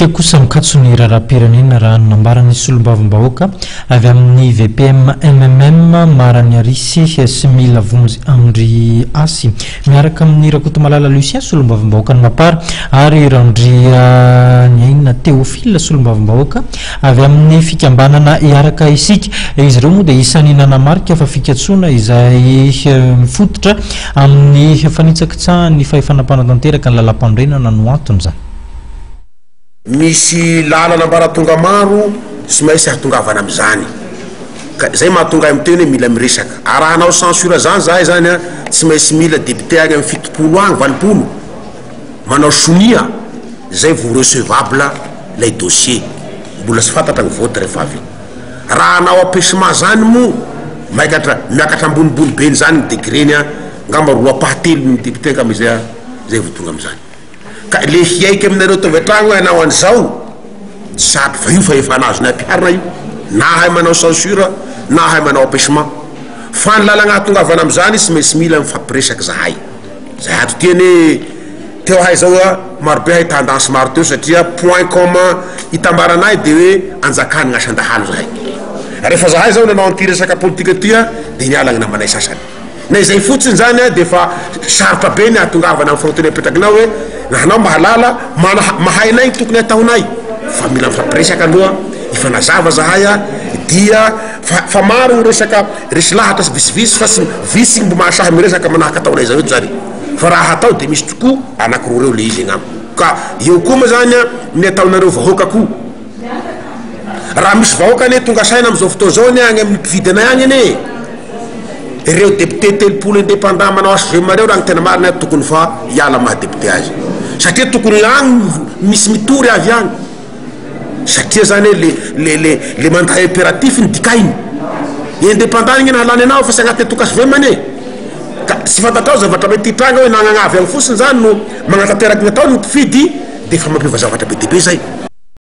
Politika kosa mikatso ny raharaham-pirenena raha ny nambaran'ny solombavambahoaka avy amin'ny VPM MMM Mara Niarisy sy Mila Vonjy Andry Hasy miaraka amin'i Rakotomalala Lucien solombavambahoakan'ny Mapar ary Randrianiaina Théophile solombavambahoaka avy amin'ny fikambanana Hiaraka Isika. Izy ireo moa dia isan'ny nanamarika fa fikatsoana izay mifototra amin'ny fanitsakitsahan'ny fahefana mpanatanteraka ny lalàmpanorenana no anton'izany. Misy lalana ambaratonga maro tsy maintsy hahatongavana amin'izany. Ka izay mahatonga ahy miteny hoe mila miresaka. Ary raha hanao censure zany zahay zany an, tsy maintsy mila député any amin'ny 70 agny, 80, manao sonia, zay vao recevable ilay dossier. Mbola tsy fantatra ny vote rehefa avy eo. Raha hanao empêchement zany moa, maikatra, miakatra ambonimbony be an'izany ny degré-ny an, angamba roa ampahatelon'ny député angamba izay an, zay vao tonga amin'izany. Ka le hiaiky aminareo tao an-tragno hoe hanao an'izao, tsy sarotra fa io fahefana azonay ampiharina io, na ahay manao censure na ahay manao empêchement. Fa ny lalagna ahatongavana amin'izany tsy maintsy mila mifampiresaka zahay. Zahay ato ty anie teo ahay zao a, marobe hay tendance maro teo satria point commun itambaranay de hoe anjakan'ny asan-dahalo zahay. Rehefa zahay zao nanao an'ity resaka politika ty a, de niala ny namanay sasany. Na izay fotsiny zany an dia efa sarotra be ny hahatongavana amin'ny fanontaniana apetrakinao hoe na anao mahalala mana mahay anay ny tokony hataonay fa mila mifampiresaka aloha hifanazava zahay an dia fa fa maro ny resaka resy lahatra sy visivisy fa tsy vitsy ny mbo mahasahy miresaka manahaka ataonay zao eto zany fa raha hatao dia misy tokoa anakiroa reo le izy angamba ka eo koa moa zany an ny ataonareo vahoaka koa. Raha misy vahoaka anie tonga saina amin'izao fotoana izao anie any amin'ny mpividy anay any anie e! Ireo député 30 indépendant manao HVM ireo raha ny tena marina tokony fa hiala maha député azy satria tokony any misy mitory avy any satria zany le le le le mandat impératif ny dikainy indépendant igny nahalany anao fa tsy agnatin'ny antoko HVM anie ka tsy fantatrao zavatra mety hitranga hoe nagnagna avy any fotsiny zany no magnatanteraky ny ataony ny mpifidy de efa mampiova zavatra be dia be zay.